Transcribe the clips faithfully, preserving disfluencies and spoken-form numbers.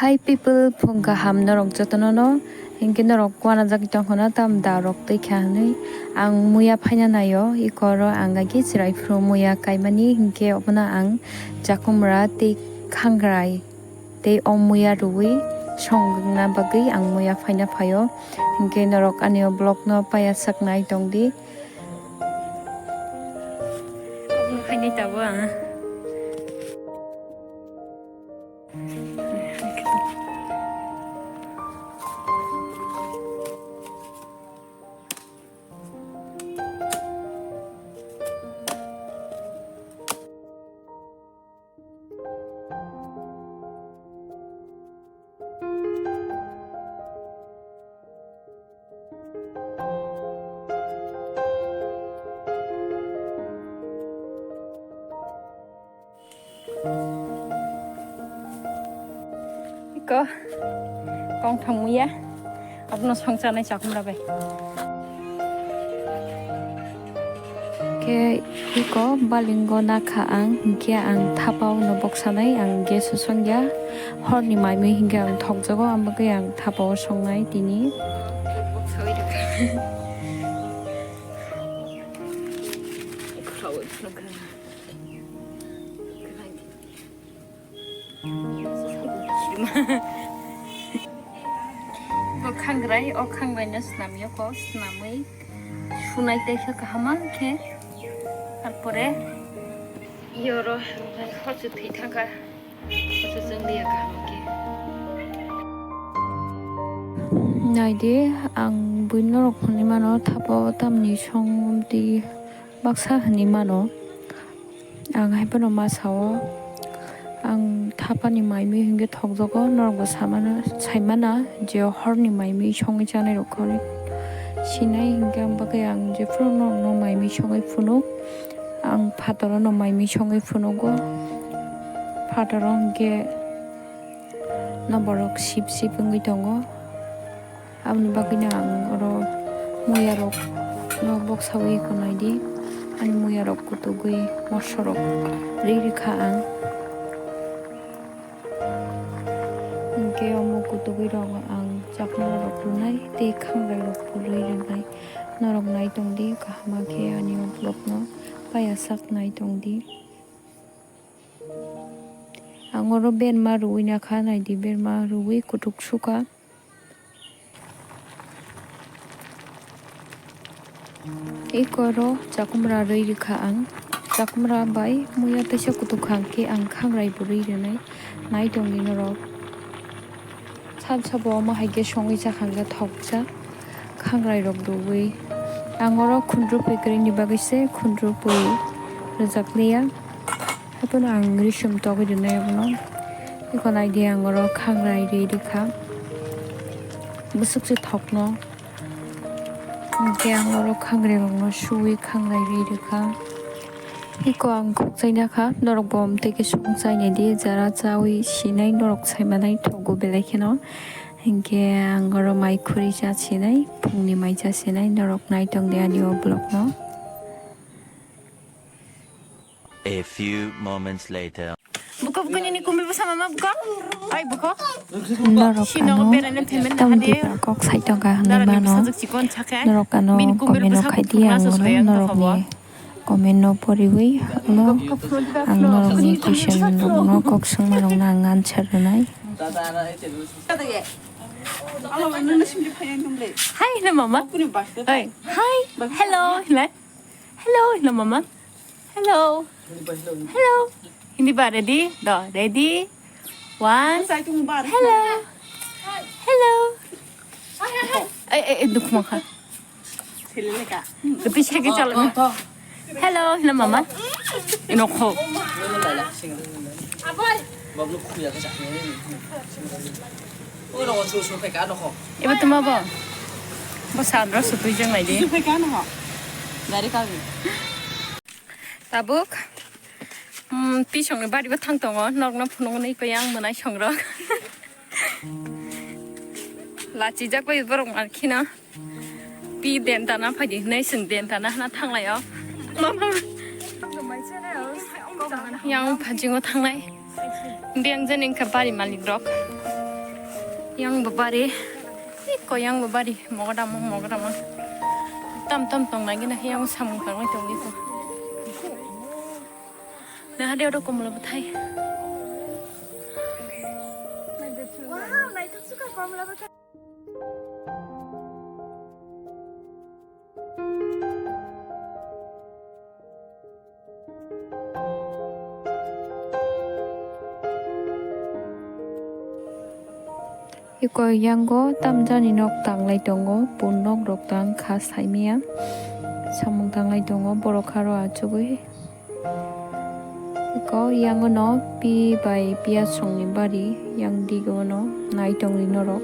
Hi people, phung kaham norok jotono no, hinkhe norok uanajak tongkha na tam da rok twi kha hinwi ang muya phaina naio, iko oro ang agi chwrai phuru muya kaimani, hinkhe obono ang chakumra tei khangrai tei o muya rwui songna bagwi ang muya phaina phaio, hinkhe norok ani o vlog no paiya sak nai tongdi. Obono phainai tabuk ang. Iko kongthang muya, abono songcharnai chakumra bai. Khe iko balingo nakha ang, hinkhe ang thapao no boksanai, ang gas o songya, horni maimui hinkhe ang thokjago, ang bagwi ang thapao songnai tini. Bo khangrai, o khangrai no swnamwi, o kok swnamwi sunai teisa kaham khe, tarpore yoro hor se thwi thangkha, hor se chwng liya kaham khe. Naidi, ang buino rok hwnwi mano, thapa o tamni song di baksa hwnwi mano. Ang hai phano ma sao, ang thapani maimui hinkhe thokjago, norokbo samano, saimana je horni maimui songwi chanai rok khe sinai hinkhe, ang bagwi ang jephuru norokno maimui songwi phunuk, ang phataro no maimui songwi phunugo, phataro hinkhe no borok sip sip wngwi tongo. Aboni bagwino ang oro muya rok no boksawi eko naidi, ani muya rok kutugwi moso rok ri rikha ang. Hinkhe omo kutugwi rok ang chakma rok rwnai tei khangrai rok bo ri rwnai. Norok nai tongdi kaham khe ani o vlog no paiya sak nai tongdi. Ang oro berma rwui nakha, naidi berma rwui kutuk sukha. Eko oro chakumra rwi rikha ang. Chakumra bai muya teisa kutuk kha, hwnkhe ang khangrai bo rwi rwnai. Nai tongdi norok. Sal sabo omo hai khe songwi chakha hwnkhe thokjak khangrai rok rwui. Ang oro khundrupui kwrwini bagwi se khundrupui rwjakliya. Haphano ang risum togwi rwnai abono. Eko naidi ang oro khangrai rwi rikha. Bwswk se thokno. Hwnkhe ang oro khangrai rokno suwi khangrai rwi rikha. Eko ang khokchai nakha, norok bo amtwi khe songchai naidi, jara chawi sinai norok saimanai thogo belai kheno. Hinkhe ang oro mai khuri cha sinai, phungni mai cha sinai, norok nai tongdi ani o vlog no. A few moments later. Buko, buko, nini kumui bwsa mama buko. Ai buko. Norok sino ano beraina payment tamni hadi. Kok sai tongkha hwnwi mano. Norok ano comment rok khai di, ang norokni comment no poriwi ano ang norokni question rokno kok swngma rokno ang answer rwnai. Hi, hello mama. Hi. Hi. Hello, hello. Hello, hello mama. Hello. Hello. Hindi ba ready? Do, ready? One. Hello. Hello. Ay, ay, ay, dukma ka. Hello, hello mama. Ino ko. Oro chu chu phe ka no ho. Ibo tuma bo. Bo sandro sutui jeng lai di. Chu phe ka no ho. Dari ka bi. Tabuk. Hmm, pisong ni bari bo thang tongo. Nok no phunung ni ko yang mwnai song rok. Lachi jak bai borok mar khina. Pi den tana phaidi hinai chwng den tana hana thanglai o. Yang phanjingo thangnai. Biyang jani wngkha bari malik rok. Yang bo bari, iko yang bo bari, mogodam, mogodam. Tam tam tong lagi na yang samung tangwi tongwi ko. Nah, dia udah komla bethai. Wow, naithok suka komla bethai. Iko yango tamjani nok tanglai tongo, pun nok rok tang kha saimaya. Samung tanglai tongo, borok haro achugwi. Iko yango no pi bai piyasongni bari, yang digo no nai tongwi norok.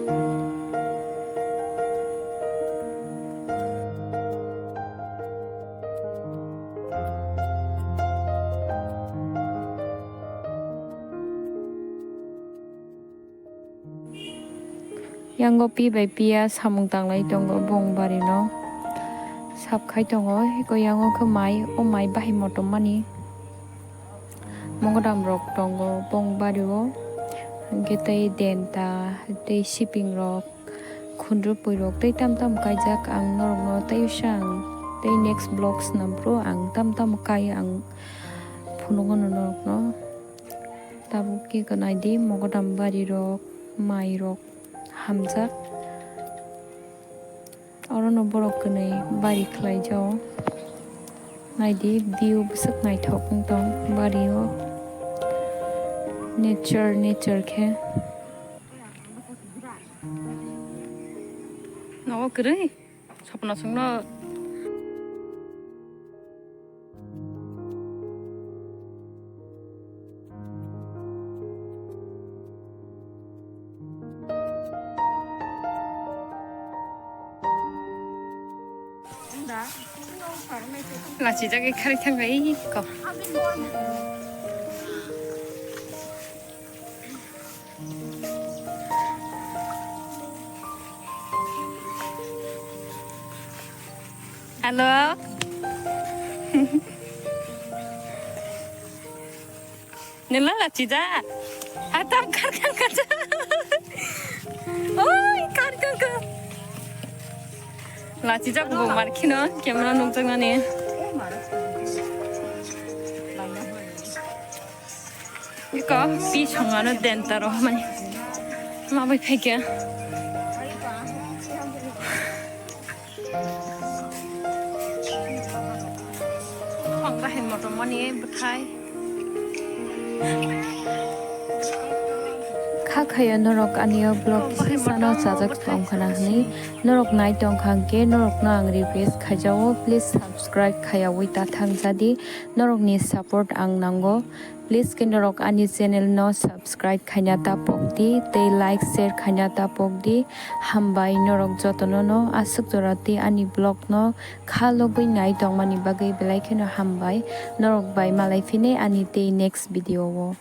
Yango pi bai piya samung tanglai tongo bong bari no. Sap khai tongo, eko yango khe mai, o mai bahai motom mani. Mogodam rok tongo bong bari o. Hingke tei denta, tei siping rok, khundrupui rok, tei tam tam kaijak ang norok no tei usang. Tei next vlog swnam phuru ang tam tam kai ang phunuk no norok no. Tabuk khe naidi mogodam bari rok, mai rok hamjak. Oro no borok kwnwi bari khlai jao. Naidi view bwswk naithok wng tong bari o. Nature, nature khe. Nogo kwrwi? Sopna songno. Lachijak, khari thangkha iko. Hello. Nila lachijak. Atam kar kar kar. Oi, kar kar kar. Lachijak bo markhino camera nukjaknani. Iko pi songano denta rok mani. Ma bai phaikha. Ang bahai motom mani bwthai. Kha khayo norok ani o vlog kisa sano chajak tong khna hwnwi norok nai tong kha hwnkhe norokno ang request khaijao, please subscribe khaiyaui ta thang jadi, norokni support ang nango. Please khe norok ani channel no subscribe khaina ta pok di tei like share khaina ta pok di. Hambai norok jotono no aswk jora tei ani vlog no kha logwi nai tongmani bagwi belai kheno hambai. Norok bai malai phini ani tei next video o.